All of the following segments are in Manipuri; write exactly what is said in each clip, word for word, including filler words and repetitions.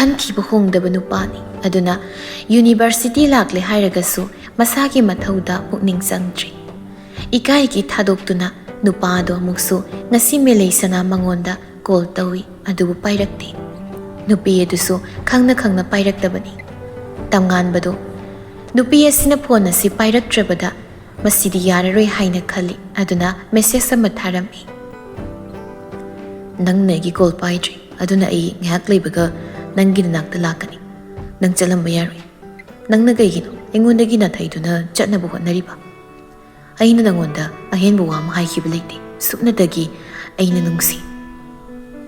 ꯈꯟꯈꯤꯕ ꯍꯣꯡꯗꯕ ꯅꯨꯄꯥꯅꯤ꯫ ꯑꯗꯨꯅ ꯌꯨꯅꯤꯚꯔꯁꯤꯇꯤ ꯂꯥꯛꯂꯦ ꯍꯥꯏꯔꯒꯁꯨ ꯃꯁꯥꯒꯤ ꯃꯊꯧꯗ ꯄꯨꯛꯅꯤꯡ ꯆꯪꯗ꯭ꯔꯤ꯫ ꯏꯀꯥꯏꯒꯤ ꯊꯥꯗꯣꯛꯇꯨꯅ ꯅꯨꯄꯥ ꯑꯗꯣ ꯑꯃꯨꯛꯁꯨ ꯉꯁꯤ ꯃꯦꯂꯩꯁꯅꯥ ꯃꯉꯣꯟꯗ ꯀꯣꯜ ꯇꯧꯏ, ꯑꯗꯨꯕꯨ ꯄꯥꯏꯔꯛꯇꯦ꯫ ꯅꯨꯄꯤ ꯑꯗꯨꯁꯨ ꯈꯪꯅ ꯈꯪꯅ ꯄꯥꯏꯔꯛꯇꯕꯅꯤ꯫ ꯇꯝꯉꯥꯟꯕꯗꯣ ꯅꯨꯄꯤ ꯑꯁꯤꯅ ꯐꯣꯟ ꯑꯁꯤ ꯄꯥꯏꯔꯛꯇ꯭ꯔꯕꯗ ꯃꯁꯤꯗꯤ ꯌꯥꯔꯔꯣꯏ ꯍꯥꯏꯅ ꯈꯜꯂꯤ꯫ ꯑꯗꯨꯅ ꯃꯦꯁꯦꯖ ꯑꯃ ꯊꯥꯔꯝꯃꯤ꯫ "ꯅꯪꯅ ꯑꯩꯒꯤ ꯀꯣꯜ ꯄꯥꯏꯗ꯭ꯔꯤ, ꯑꯗꯨꯅ ꯑꯩ ꯉꯥꯏꯍꯥꯛ ꯂꯩꯕꯒ ꯅꯪꯒꯤ ꯅꯅꯥꯛꯇ ꯂꯥꯛꯀꯅꯤ꯫ ꯅꯪ ꯆꯠꯂꯝꯕ ꯌꯥꯔꯣꯏ꯫ ꯅꯪꯅ ꯀꯩꯒꯤꯅꯣ ꯑꯩꯉꯣꯟꯗꯒꯤ ꯅꯥꯊꯩꯗꯨꯅ ꯆꯠꯅꯕ ꯍꯣꯠꯅꯔꯤꯕ? ꯑꯩꯅ ꯅꯪꯉꯣꯟꯗ ꯑꯍꯦꯟꯕ ꯋꯥ ꯑꯃ ꯍꯥꯏꯈꯤꯕ ꯂꯩꯇꯦ꯫ ꯁꯨꯞꯅꯇꯒꯤ ꯑꯩꯅ ꯅꯨꯡꯁꯤ꯫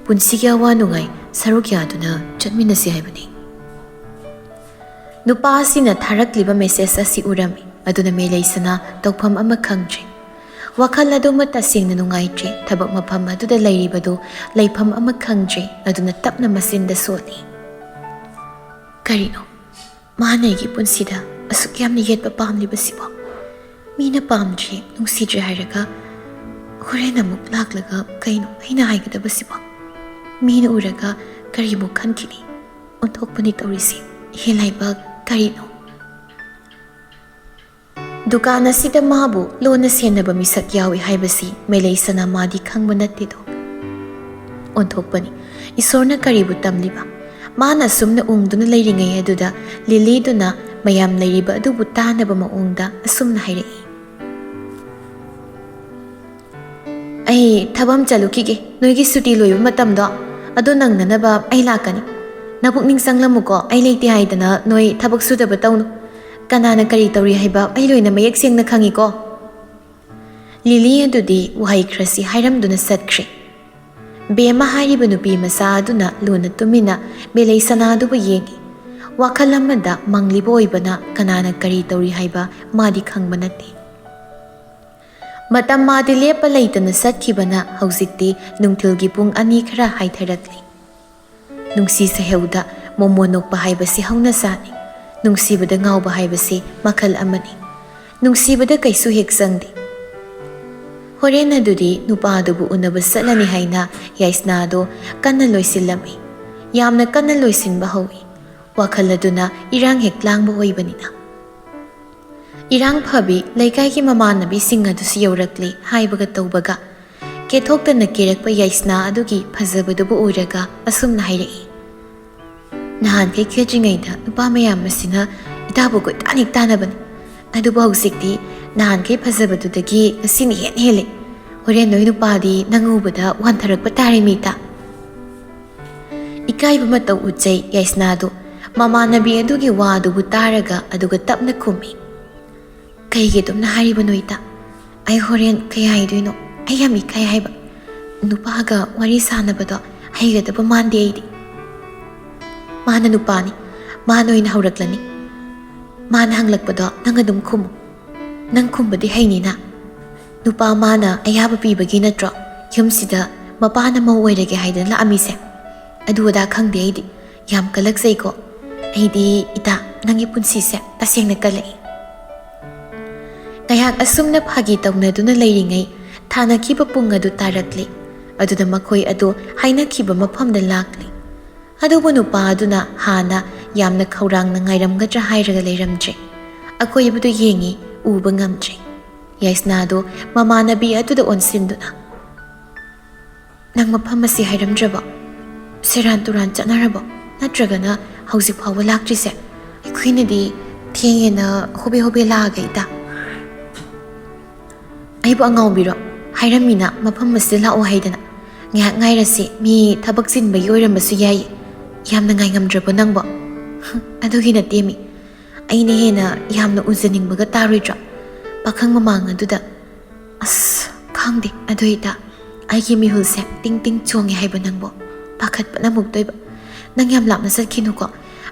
ꯄꯨꯟꯁꯤꯒꯤ ꯑꯋꯥ ꯅꯨꯡꯉꯥꯏ ꯁꯔꯨꯛ ꯌꯥꯗꯨꯅ ꯆꯠꯃꯤꯟꯅꯁꯤ ꯍꯥꯏꯕꯅꯤ"꯫ ꯅꯨꯄꯥ ꯑꯁꯤꯅ ꯊꯥꯔꯛꯂꯤꯕ ꯃꯦꯁꯦꯖ ꯑꯁꯤ ꯎꯔꯝꯃꯤ꯫ ꯑꯗꯨꯅ ꯃꯦꯂꯩꯁꯅꯥ ꯇꯧꯐꯝ ꯑꯃ ꯈꯪꯗ꯭ꯔꯦ꯫ ꯋꯥꯈꯜ ꯑꯗꯨꯃ ꯇꯁꯦꯡꯅ ꯅꯨꯡꯉꯥꯏꯇ꯭ꯔꯦ꯫ ꯊꯕꯛ ꯃꯐꯝ ꯑꯗꯨꯗ ꯂꯩꯔꯤꯕꯗꯨ ꯂꯩꯐꯝ ꯑꯃ ꯈꯪꯗ꯭ꯔꯦ꯫ ꯑꯗꯨꯅ ꯇꯞꯅ ꯃꯆꯤꯟꯗ ꯁꯣꯜꯂꯤ꯫ "ꯀꯔꯤꯅꯣ? ꯃꯥꯅ ꯑꯩꯒꯤ ꯄꯨꯟꯁꯤꯗ ꯑꯁꯨꯛ ꯌꯥꯝꯅ ꯌꯦꯠꯄ ꯄꯥꯝꯂꯤꯕꯁꯤꯕꯣ? ꯃꯤꯅ ꯄꯥꯝꯗ꯭ꯔꯦ, ꯅꯨꯡꯁꯤꯗ꯭ꯔꯦ ꯍꯥꯏꯔꯒ ꯍꯣꯔꯦꯟ ꯑꯃꯨꯛ ꯂꯥꯛꯂꯒ ꯀꯩꯅꯣ ꯑꯩꯅ ꯍꯥꯏꯒꯗꯕꯁꯤꯕꯣ? ꯃꯤꯅ ꯎꯔꯒ ꯀꯔꯤꯃꯨꯛ ꯈꯟꯈꯤꯅꯤ? ꯑꯣꯟꯊꯣꯛꯄꯅꯤ ꯇꯧꯔꯤꯁꯤ꯫ ꯍꯦ ꯂꯥꯏꯕꯛ, ꯀꯔꯤꯅꯣ?" ꯗꯨꯀꯥꯟ ꯑꯁꯤꯗ ꯃꯥꯕꯨ ꯂꯨꯅ ꯁꯦꯟꯅꯕ ꯃꯤꯁꯛ ꯌꯥꯎꯏ ꯍꯥꯏꯕꯁꯤ ꯃꯦꯂꯩꯁꯅꯥ ꯃꯥꯗꯤ ꯈꯪꯕ ꯅꯠꯇꯦꯗꯣ꯫ ꯑꯣꯟꯊꯣꯛꯄꯅꯤ꯫ ꯏꯁꯣꯔꯅ ꯀꯔꯤꯕꯨ ꯇꯝꯂꯤꯕ? ꯃꯥꯅ ꯑꯁꯨꯝꯅ ꯎꯪꯗꯨꯅ ꯂꯩꯔꯤꯉꯩ ꯑꯗꯨꯗ ꯂꯤꯂꯤꯗꯨꯅ ꯃꯌꯥꯝ ꯂꯩꯔꯤꯕ ꯑꯗꯨꯕꯨ ꯇꯥꯅꯕ ꯃꯑꯣꯡꯗ ꯑꯁꯨꯝꯅ ꯍꯥꯏꯔꯛꯏ꯫ "ꯑꯩ ꯊꯕꯛ ꯑꯃ ꯆꯠꯂꯨꯈꯤꯒꯦ꯫ ꯅꯣꯏꯒꯤ ꯁꯨꯇꯤ ꯂꯣꯏꯕ ꯃꯇꯝꯗꯣ ꯑꯗꯨ ꯅꯪꯅꯅꯕ ꯑꯩ ꯂꯥꯛꯀꯅꯤ꯫ ꯅꯕꯨꯛꯅꯤꯡ ꯆꯪꯂꯝꯃꯨꯀꯣ, ꯑꯩ ꯂꯩꯇꯦ ꯍꯥꯏꯗꯅ ꯅꯣꯏ ꯊꯕꯛ ꯁꯨꯗꯕ ꯇꯧꯅꯨ꯫ ꯀꯅꯥꯅ ꯀꯔꯤ ꯇꯧꯔꯤ ꯍꯥꯏꯕ ꯑꯩ ꯂꯣꯏꯅ ꯃꯌꯦꯛ ꯁꯦꯡꯅ ꯈꯪꯉꯤꯀꯣ"꯫ ꯂꯤꯂꯤ ꯑꯗꯨꯗꯤ ꯋꯥꯍꯩ ꯈꯔꯁꯤ ꯍꯥꯏꯔꯝꯗꯨꯅ ꯆꯠꯈ꯭ꯔꯦ꯫ ꯕꯦꯝꯃ ꯍꯥꯏꯔꯤꯕ ꯅꯨꯄꯤ ꯃꯆꯥ ꯑꯗꯨꯅ ꯂꯨꯅ ꯇꯨꯃꯤꯟꯅ ꯃꯦꯂꯩꯁꯅꯥꯗꯨꯕꯨ ꯌꯦꯡꯏ꯫ ꯋꯥꯈꯜ ꯑꯃꯗ ꯃꯪꯂꯤꯕ ꯑꯣꯏꯕꯅ ꯀꯅꯥꯅ ꯀꯔꯤ ꯇꯧꯔꯤ ꯍꯥꯏꯕ ꯃꯥꯗꯤ ꯈꯪꯕ ꯅꯠꯇꯦ꯫ ꯃꯇꯝ ꯃꯥꯗꯤ ꯂꯦꯞꯄ ꯂꯩꯇꯅ ꯆꯠꯈꯤꯕꯅ ꯍꯧꯖꯤꯛꯇꯤ ꯅꯨꯡꯊꯤꯜꯒꯤ ꯄꯨꯡ ꯑꯅꯤ ꯈꯔ ꯍꯥꯏꯊꯔꯛꯂꯤ꯫ ꯅꯨꯡꯁꯤ ꯁꯩꯍꯧꯗ ꯃꯣꯃꯣꯟ ꯅꯣꯛꯄ ꯍꯥꯏꯕꯁꯤ ꯍꯧꯅꯁꯥꯅꯤ꯫ ꯅꯨꯡꯁꯤꯕꯗ ꯉꯥꯎꯕ ꯍꯥꯏꯕꯁꯤ ꯃꯈꯜ ꯑꯃꯅꯤ꯫ ꯅꯨꯡꯁꯤꯕꯗ ꯀꯩꯁꯨ ꯍꯦꯛ ꯆꯪꯗꯦ꯫ ꯍꯣꯔꯦꯟ ꯑꯗꯨꯗꯤ ꯅꯨꯄꯥꯗꯨꯕꯨ ꯎꯅꯕ ꯆꯠꯂꯅꯤ ꯍꯥꯏꯅ ꯌꯥꯏꯁꯅꯥꯗꯣ ꯀꯟꯅ ꯂꯣꯏꯁꯤꯜꯂꯝꯃꯤ꯫ ꯌꯥꯝꯅ ꯀꯟꯅ ꯂꯣꯏꯁꯤꯟꯕ ꯍꯧꯏ꯫ ꯋꯥꯈꯜ ꯑꯗꯨꯅ ꯏꯔꯥꯡ ꯍꯦꯛ ꯂꯥꯡꯕ ꯑꯣꯏꯕꯅꯤꯅ꯫ ꯏꯔꯥꯡ ꯐꯕꯤ ꯂꯩꯀꯥꯏꯒꯤ ꯃꯃꯥꯟꯅꯕꯤꯁꯤꯡ ꯑꯗꯨꯁꯨ ꯌꯧꯔꯛꯂꯦ ꯍꯥꯏꯕꯒ ꯇꯧꯕꯒ, ꯀꯦꯊꯣꯛꯇꯅ ꯀꯦꯔꯛꯄ ꯌꯥꯏꯁꯅꯥ ꯑꯗꯨꯒꯤ ꯐꯖꯕꯗꯨꯕꯨ ꯎꯔꯒ ꯑꯁꯨꯝꯅ ꯍꯥꯏꯔꯛꯏ, "ꯅꯍꯥꯟꯈꯩ ꯈꯦꯠꯇ꯭ꯔꯤꯉꯩꯗ ꯅꯨꯄꯥ ꯃꯌꯥꯝ ꯑꯁꯤꯅ ꯏꯇꯥꯕꯨ ꯀꯣꯏꯇꯥꯟ ꯍꯦꯛ ꯇꯥꯟꯅꯕꯅꯤ꯫ ꯑꯗꯨꯕꯨ ꯍꯧꯖꯤꯛꯇꯤ ꯅꯍꯥꯟꯈꯩ ꯐꯖꯕꯗꯨꯗꯒꯤ ꯉꯁꯤꯅ ꯍꯦꯟꯅ ꯍꯦꯜꯂꯦ꯫ ꯍꯣꯔꯦꯟ ꯅꯣꯏ ꯅꯨꯄꯥꯗꯤ ꯅꯪ ꯎꯕꯗ ꯋꯥꯟꯊꯔꯛꯄ ꯇꯥꯔꯦ ꯃꯤꯇ꯫" ꯏꯀꯥꯏꯕ ꯃꯇꯧ ꯎꯠꯆꯩ ꯌꯥꯏꯁꯅꯥꯗꯨ꯫ ꯃꯃꯥꯟꯅꯕꯤ ꯑꯗꯨꯒꯤ ꯋꯥ ꯑꯗꯨꯕꯨ ꯇꯥꯔꯒ ꯑꯗꯨꯒ ꯇꯞꯅ ꯈꯨꯝꯃꯤ, "ꯀꯩꯒꯤ ꯑꯗꯨꯝꯅ ꯍꯥꯏꯔꯤꯕꯅꯣ ꯏꯇꯥ? ꯑꯩ ꯍꯣꯔꯦꯟ ꯀꯩ ꯍꯥꯏꯗꯣꯏꯅꯣ? ꯑꯩ ꯌꯥꯝ ꯏꯀꯥꯏ ꯍꯥꯏꯕ꯫ ꯅꯨꯄꯥꯒ ꯋꯥꯔꯤ ꯁꯥꯟꯅꯕꯗꯣ ꯍꯩꯒꯗꯕ ꯃꯥꯟꯗꯦ ꯑꯩꯗꯤ꯫" "ꯃꯥꯅ ꯅꯨꯄꯥꯅꯤ, ꯃꯥꯅ ꯑꯣꯏꯅ ꯍꯧꯔꯛꯂꯅꯤ꯫ ꯃꯥꯅ ꯍꯪꯂꯛꯄꯗꯣ ꯅꯪ ꯑꯗꯨꯝ ꯈꯨꯝꯃꯨ꯫ ꯅꯪ ꯈꯨꯝꯕꯗꯤ ꯍꯩꯅꯤꯅ꯫ ꯅꯨꯄꯥ ꯃꯥꯅ ꯑꯌꯥꯕ ꯄꯤꯕꯒꯤ ꯅꯠꯇ꯭ꯔꯣ ꯌꯨꯝꯁꯤꯗ ꯃꯄꯥꯅ ꯃꯧ ꯑꯣꯏꯔꯒꯦ ꯍꯥꯏꯗꯅ ꯂꯥꯛꯑꯝꯃꯤꯁꯦ? ꯑꯗꯨ ꯑꯗꯥ ꯈꯪꯗꯦ ꯑꯩꯗꯤ꯫ ꯌꯥꯝ ꯀꯜꯂꯛꯆꯩꯀꯣ꯫ ꯑꯩꯗꯤ ꯏꯇꯥ, ꯅꯪꯒꯤ ꯄꯨꯟꯁꯤꯁꯦ ꯇꯁꯦꯡꯅ ꯀꯜꯂꯛꯏ꯫" ꯉꯥꯏꯍꯥꯛ ꯑꯁꯨꯝꯅ ꯐꯥꯒꯤ ꯇꯧꯅꯗꯨꯅ ꯂꯩꯔꯤꯉꯩ, ꯊꯥꯅꯈꯤꯕ ꯄꯨꯡ ꯑꯗꯨ ꯇꯥꯔꯛꯂꯤ꯫ ꯑꯗꯨꯗ ꯃꯈꯣꯏ ꯑꯗꯨ ꯍꯥꯏꯅꯈꯤꯕ ꯃꯐꯝꯗ ꯂꯥꯛꯂꯤ꯫ ꯑꯗꯨꯕꯨ ꯅꯨꯄꯥ ꯑꯗꯨꯅ ꯍꯥꯟꯅ ꯌꯥꯝꯅ ꯈꯧꯔꯥꯡꯅ ꯉꯥꯏꯔꯝꯒꯗ꯭ꯔꯥ ꯍꯥꯏꯔꯒ ꯂꯩꯔꯝꯗ꯭ꯔꯦ꯫ ꯑꯀꯣꯏꯕꯗꯨ ꯌꯦꯡꯉꯤ, ꯎꯕ ꯉꯝꯗ꯭ꯔꯦ꯫ ꯌꯥꯏꯁꯅꯥꯗꯨ ꯃꯃꯥꯟꯅꯕꯤ ꯑꯗꯨꯗ ꯑꯣꯟꯁꯤꯟꯗꯨꯅ, "ꯅꯪ ꯃꯐꯝ ꯑꯁꯤ ꯍꯥꯏꯔꯝꯗ꯭ꯔꯕꯣ? ꯁꯦꯔꯥꯟ ꯇꯨꯔꯥꯟ ꯆꯠꯅꯔꯕꯣ? ꯅꯠꯇ꯭ꯔꯒꯅ ꯍꯧꯖꯤꯛ ꯐꯥꯎꯕ ꯂꯥꯛꯇ꯭ꯔꯤꯁꯦ? ꯑꯩꯈꯣꯏꯅꯗꯤ ꯊꯦꯡꯉꯦꯅ ꯍꯣꯕꯦ ꯍꯣꯕꯦ ꯂꯥꯛꯑꯒ ꯏꯇꯥ꯫" "ꯑꯩꯕꯨ ꯑꯉꯥꯎꯕꯤꯔꯣ? ꯍꯥꯏꯔꯝꯃꯤꯅ ꯃꯐꯝ ꯑꯁꯤꯗ ꯂꯥꯛꯑꯣ ꯍꯥꯏꯗꯅ꯫ ꯉꯥꯏꯍꯥꯛ ꯉꯥꯏꯔꯁꯤ, ꯃꯤ ꯊꯕꯛ ꯆꯤꯟꯕꯒꯤ ꯑꯣꯏꯔꯝꯕꯁꯨ ꯌꯥꯏ꯫ ꯌꯥꯝꯅ ꯉꯥꯏꯉꯝꯗ꯭ꯔꯕꯣ ꯅꯪꯕꯣ?" "ꯑꯗꯨꯒꯤ ꯅꯠꯇꯦꯃꯤ, ꯑꯩꯅ ꯍꯦꯟꯅ ꯌꯥꯝꯅ ꯎꯖꯅꯤꯡꯕꯒ ꯇꯥꯔꯣꯏꯗ꯭ꯔꯣ? ꯄꯥꯈꯪ ꯃꯃꯥꯡ ꯑꯗꯨꯗ꯫ ꯑꯁ, ꯈꯪꯗꯦ, ꯑꯗꯨ ꯏꯇꯥ, ꯑꯩꯒꯤ ꯃꯤꯍꯨꯜꯁꯦ ꯇꯤꯡ ꯇꯤꯡ ꯆꯣꯡꯉꯦ ꯍꯥꯏꯕ ꯅꯪꯕꯣ꯫ ꯄꯥꯈꯠꯄꯅ ꯑꯃꯨꯛꯇꯣꯏꯕ꯫ ꯅꯪ ꯌꯥꯝ ꯂꯥꯞꯅ ꯆꯠꯈꯤꯅꯨꯀꯣ꯫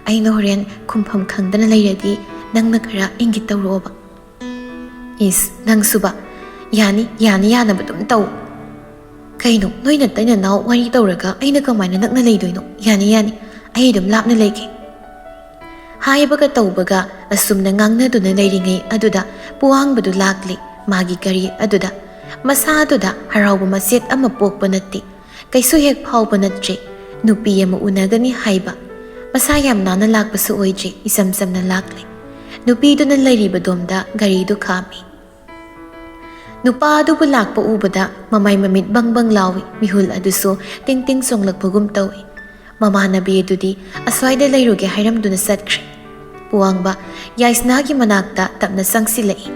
ꯑꯩꯅ ꯍꯣꯔꯦꯟ ꯈꯨꯝꯐꯝ ꯈꯪꯗꯅ ꯂꯩꯔꯗꯤ ꯅꯪꯅ ꯈꯔ ꯏꯪꯒꯤꯠ ꯇꯧꯔꯛꯑꯣꯕ꯫" "ꯏꯁ, ꯅꯪꯁꯨꯕ꯫ ꯌꯥꯅꯤ, ꯌꯥꯅꯤ, ꯌꯥꯅꯕ ꯑꯗꯨꯝ ꯇꯧ꯫" "ꯀꯩꯅꯣ, ꯅꯣꯏ ꯅꯇꯩ ꯅꯅꯥꯎ ꯋꯥꯔꯤ ꯇꯧꯔꯒ ꯑꯩꯅ ꯀꯃꯥꯏꯅ ꯅꯛꯅ ꯂꯩꯗꯣꯏꯅꯣ? ꯌꯥꯅꯤ, ꯌꯥꯅꯤ, ꯑꯩ ꯑꯗꯨꯝ ꯂꯥꯞꯅ ꯂꯩꯒꯦ꯫" ꯍꯥꯏꯕꯒ ꯇꯧꯕꯒ ꯑꯁꯨꯝꯅ ꯉꯥꯡꯅꯗꯨꯅ ꯂꯩꯔꯤꯉꯩ ꯑꯗꯨꯗ ꯄꯨꯋꯥꯡꯕꯗꯨ ꯂꯥꯛꯂꯤ꯫ ꯃꯥꯒꯤ ꯒꯥꯔꯤ ꯑꯗꯨꯗ ꯃꯁꯥꯗꯨꯗ ꯍꯔꯥꯎꯕ ꯃꯆꯦꯠ ꯑꯃ ꯄꯣꯛꯄ ꯅꯠꯇꯦ, ꯀꯩꯁꯨ ꯍꯦꯛ ꯐꯥꯎꯕ ꯅꯠꯇ꯭ꯔꯦ꯫ ꯅꯨꯄꯤ ꯑꯃ ꯎꯅꯒꯅꯤ ꯍꯥꯏꯕ꯫ ꯃꯁꯥ ꯌꯥꯝ ꯅꯥꯟꯅ ꯂꯥꯛꯄꯁꯨ ꯑꯣꯏꯗ꯭ꯔꯤ, ꯏꯆꯝ ꯆꯝꯅ ꯂꯥꯛꯂꯦ꯫ ꯅꯨꯄꯤꯗꯨꯅ ꯂꯩꯔꯤꯕ ꯗꯣꯝꯗ ꯒꯥꯔꯤꯗꯨ ꯈꯥꯝꯃꯤ꯫ ꯅꯨꯄꯥ ꯑꯗꯨꯕꯨ ꯂꯥꯛꯄ ꯎꯕꯗ ꯃꯃꯥꯏ ꯃꯃꯤꯠ ꯕꯪ ꯕꯪ ꯂꯥꯎꯏ, ꯃꯤꯍꯨꯜ ꯑꯗꯨꯁꯨ ꯇꯤꯡ ꯇꯤꯡ ꯆꯣꯡꯂꯛꯄꯒꯨꯝ ꯇꯧꯏ꯫ ꯃꯃꯥꯟꯅꯕꯤ ꯑꯗꯨꯗꯤ ꯑꯁ꯭ꯋꯥꯏꯗ ꯂꯩꯔꯨꯒꯦ ꯍꯥꯏꯔꯝꯗꯨꯅ ꯆꯠꯈ꯭ꯔꯦ꯫ ꯄꯨꯋꯥꯡꯕ ꯌꯥꯏꯁꯅꯥꯒꯤ ꯃꯅꯥꯛꯇ ꯇꯞꯅ ꯆꯪꯁꯤꯜꯂꯛꯏ꯫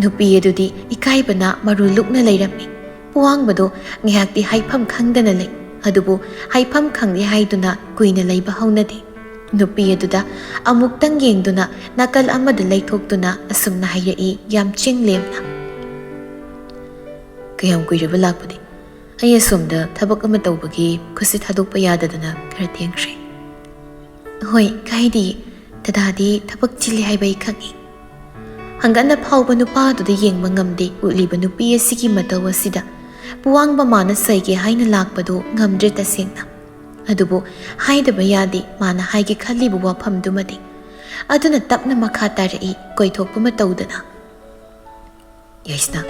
ꯅꯨꯄꯤ ꯑꯗꯨꯗꯤ ꯏꯀꯥꯏꯕꯅ ꯃꯔꯨ ꯂꯨꯛꯅ ꯂꯩꯔꯝꯃꯤ꯫ ꯄꯨꯋꯥꯡꯕꯗꯣ ꯉꯥꯏꯍꯥꯛꯇꯤ ꯍꯥꯏꯐꯝ ꯈꯪꯗꯅ ꯂꯩ, ꯑꯗꯨꯕꯨ ꯍꯥꯏꯐꯝ ꯈꯪꯗꯦ ꯍꯥꯏꯗꯨꯅ ꯀꯨꯏꯅ ꯂꯩꯕ ꯍꯧꯅꯗꯦ꯫ ꯅꯨꯄꯤ ꯑꯗꯨꯗ ꯑꯃꯨꯛꯇꯪ ꯌꯦꯡꯗꯨꯅ ꯅꯥꯀꯜ ꯑꯃꯗ ꯂꯩꯊꯣꯛꯇꯨꯅ ꯑꯁꯨꯝꯅ ꯍꯥꯏꯔꯛꯏ ꯌꯥꯝ ꯆꯤꯡ ꯂꯦꯝꯅ, "ꯀꯌꯥꯝ ꯀꯨꯏꯔꯕ ꯂꯥꯛꯄꯗꯤ? ꯑꯩ ꯑꯁꯣꯝꯗ ꯊꯕꯛ ꯑꯃ ꯇꯧꯕꯒꯤ ꯈꯨꯠꯁꯤ ꯊꯥꯗꯣꯛꯄ ꯌꯥꯗꯗꯅ ꯈꯔ ꯊꯦꯡꯈ꯭ꯔꯦ꯫" "ꯍꯣꯏ, ꯀꯥꯏꯗꯦ꯫ ꯗꯗꯥꯗꯤ ꯊꯕꯛ ꯆꯤꯜꯂꯤ ꯍꯥꯏꯕ ꯑꯩ ꯈꯪꯏ꯫" ꯍꯪꯒꯠꯅ ꯐꯥꯎꯕ ꯅꯨꯄꯥꯗꯨꯗ ꯌꯦꯡꯕ ꯉꯝꯗꯦ꯫ ꯎꯠꯂꯤꯕ ꯅꯨꯄꯤ ꯑꯁꯤꯒꯤ ꯃꯇꯧ ꯑꯁꯤꯗ ꯄꯨꯋꯥꯡꯕ ꯃꯥꯅ ꯁꯩꯒꯦ ꯍꯥꯏꯅ ꯂꯥꯛꯄꯗꯨ ꯉꯝꯗ꯭ꯔꯦ ꯇꯁꯦꯡꯅ꯫ ꯑꯗꯨꯕꯨ ꯍꯥꯏꯗꯕ ꯌꯥꯗꯦ ꯃꯥꯅ ꯍꯥꯏꯒꯦ ꯈꯜꯂꯤꯕ ꯋꯥꯐꯝꯗꯨꯃꯗꯤ꯫ ꯑꯗꯨꯅ ꯇꯞꯅ ꯃꯈꯥ ꯇꯥꯔꯛꯏ, ꯀꯣꯏꯊꯣꯛꯄ ꯑꯃ ꯇꯧꯗꯅ꯫ "ꯌꯥꯏꯁꯅꯥ,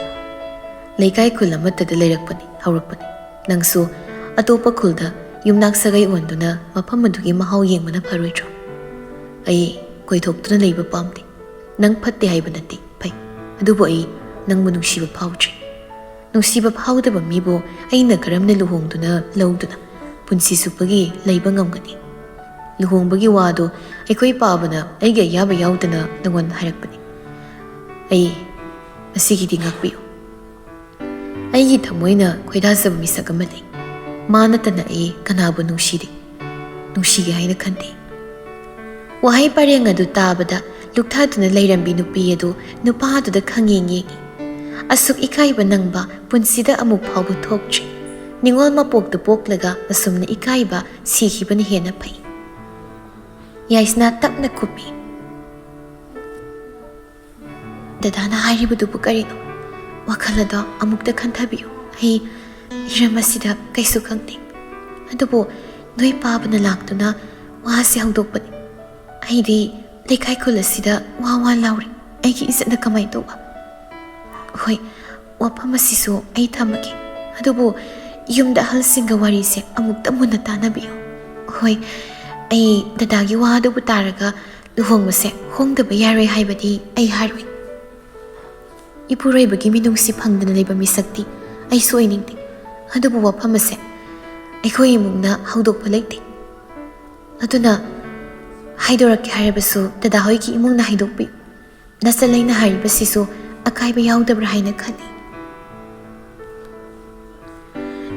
ꯂꯩꯀꯥꯏ ꯈꯨꯜ ꯑꯃꯠꯇꯗ ꯂꯩꯔꯛꯄꯅꯤ, ꯍꯧꯔꯛꯄꯅꯤ꯫ ꯅꯪꯁꯨ ꯑꯇꯣꯞꯄ ꯈꯨꯜꯗ ꯌꯨꯝꯅꯥꯛ ꯁꯥꯒꯩ ꯑꯣꯟꯗꯨꯅ ꯃꯐꯝ ꯑꯗꯨꯒꯤ ꯃꯍꯥꯎ ꯌꯦꯡꯕꯅ ꯐꯔꯣꯏꯗ꯭ꯔꯣ? ꯑꯩ ꯀꯣꯏꯊꯣꯛꯇꯨꯅ ꯂꯩꯕ ꯄꯥꯝꯗꯦ꯫ ꯅꯪ ꯐꯠꯇꯦ ꯍꯥꯏꯕ ꯅꯠꯇꯦ, ꯐꯩ꯫ ꯑꯗꯨꯕꯨ ꯑꯩ ꯅꯪꯕꯨ ꯅꯨꯡꯁꯤꯕ ꯐꯥꯎꯗ꯭ꯔꯤ꯫ ꯅꯨꯡꯁꯤꯕ ꯐꯥꯎꯗꯕ ꯃꯤꯕꯨ ꯑꯩꯅ ꯀꯔꯝꯅ ꯂꯨꯍꯣꯡꯗꯨꯅ ꯂꯧꯗꯨꯅ ꯄꯨꯟꯁꯤ ꯆꯨꯞꯄꯒꯤ ꯂꯩꯕ ꯉꯝꯒꯅꯤ? ꯂꯨꯍꯣꯡꯕꯒꯤ ꯋꯥꯗꯨ ꯑꯩꯈꯣꯏ ꯄꯥꯕꯅ ꯑꯩꯒꯤ ꯑꯌꯥꯕ ꯌꯥꯎꯗꯅ ꯅꯉꯣꯟꯗ ꯍꯥꯏꯔꯛꯄꯅꯤ꯫ ꯑꯩ ꯃꯁꯤꯒꯤꯗꯤ ꯉꯥꯛꯄꯤꯌꯨ꯫ ꯑꯩꯒꯤ ꯊꯃꯣꯏꯅ ꯈꯣꯏꯗꯥꯖꯕ ꯃꯤꯁꯛ ꯑꯃ ꯂꯩ꯫ ꯃꯥ ꯅꯠꯇꯅ ꯑꯩ ꯀꯅꯥꯕꯨ ꯅꯨꯡꯁꯤꯗꯦ, ꯅꯨꯡꯁꯤꯒꯦ ꯍꯥꯏꯅ ꯈꯟꯗꯦ꯫" ꯋꯥꯍꯩ ꯄꯔꯦꯡ ꯑꯗꯨ ꯇꯥꯕꯗ ꯂꯨꯛꯊꯗꯨꯅ ꯂꯩꯔꯝꯕꯤ ꯅꯨꯄꯤ ꯑꯗꯨ ꯅꯨꯄꯥꯗꯨꯗ ꯈꯪꯌꯦꯡ ꯌꯦꯡꯏ꯫ ꯑꯁꯨꯛ ꯏꯀꯥꯏꯕ ꯅꯪꯕ ꯄꯨꯟꯁꯤꯗ ꯑꯃꯨꯛ ꯐꯥꯎꯕ ꯊꯣꯛꯇ꯭ꯔꯤ꯫ ꯅꯤꯉꯣꯜ ꯃꯄꯣꯛꯇ ꯄꯣꯛꯂꯒ ꯑꯁꯨꯝꯅ ꯏꯀꯥꯏꯕ ꯁꯤꯈꯤꯕꯅ ꯍꯦꯟꯅ ꯐꯩ꯫ ꯌꯥꯏꯁꯅꯥ ꯇꯞꯅ ꯈꯨꯝꯃꯤ꯫ "ꯗꯗꯥꯅ ꯍꯥꯏꯔꯤꯕꯗꯨꯕꯨ ꯀꯔꯤꯅꯣ? ꯋꯥꯈꯜ ꯑꯗꯣ ꯑꯃꯨꯛꯇ ꯈꯟꯊꯕꯤꯌꯨ꯫ ꯑꯩ ꯍꯤꯔꯝ ꯑꯁꯤꯗ ꯀꯩꯁꯨ ꯈꯪꯗꯦ꯫ ꯑꯗꯨꯕꯨ ꯅꯣꯏ ꯄꯥꯕꯅ ꯂꯥꯛꯇꯨꯅ ꯋꯥꯁꯤ ꯍꯧꯗꯣꯛꯄꯅꯤ꯫ ꯑꯩꯗꯤ ꯂꯩꯀꯥꯏ ꯈꯨꯜ ꯑꯁꯤꯗ ꯋꯥ ꯋꯥ ꯂꯥꯎꯔꯤ꯫ ꯑꯩꯒꯤ ꯏꯖꯠꯅ ꯀꯃꯥꯏ ꯇꯧꯕ? ꯍꯣꯏ, ꯋꯥꯐꯝ ꯑꯁꯤꯁꯨ ꯑꯩ ꯊꯝꯃꯒꯦ꯫ ꯑꯗꯨꯕꯨ ꯌꯨꯝꯗ ꯑꯍꯜꯁꯤꯡꯒ ꯋꯥꯔꯤꯁꯦ ꯑꯃꯨꯛꯇ ꯃꯨꯟꯅ ꯇꯥꯟꯅꯕꯤꯌꯨ꯫ ꯍꯣꯏ, ꯑꯩ ꯗꯗꯥꯒꯤ ꯋꯥ ꯑꯗꯨꯕꯨ ꯇꯥꯔꯒ ꯂꯨꯍꯣꯡꯕꯁꯦ ꯍꯣꯡꯗꯕ ꯌꯥꯔꯣꯏ ꯍꯥꯏꯕꯗꯤ ꯑꯩ ꯍꯥꯏꯔꯣꯏ꯫ ꯏꯄꯨꯔꯣꯏꯕꯒꯤ ꯃꯤꯅꯨꯡꯁꯤ ꯐꯪꯗꯅ ꯂꯩꯕ ꯃꯤꯁꯛꯇꯤ ꯑꯩꯁꯨ ꯑꯣꯏꯅꯤꯡꯗꯦ꯫ ꯑꯗꯨꯕꯨ ꯋꯥꯐꯝ ꯑꯁꯦ ꯑꯩꯈꯣꯏ ꯏꯃꯨꯡꯅ ꯍꯧꯗꯣꯛꯄ ꯂꯩꯇꯦ꯫ ꯑꯗꯨꯅ ꯍꯥꯏꯗꯣꯔꯛꯀꯦ ꯍꯥꯏꯔꯕꯁꯨ ꯗꯗꯥ ꯍꯣꯏꯒꯤ ꯏꯃꯨꯡꯅ ꯍꯥꯏꯗꯣꯛꯄꯤꯌꯨ꯫ ꯅꯆꯜ ꯑꯩꯅ ꯍꯥꯏꯔꯤꯕꯁꯤꯁꯨ ꯑꯀꯥꯏꯕ ꯌꯥꯎꯗꯕ꯭ꯔꯥ ꯍꯥꯏꯅ ꯈꯜꯂꯤ꯫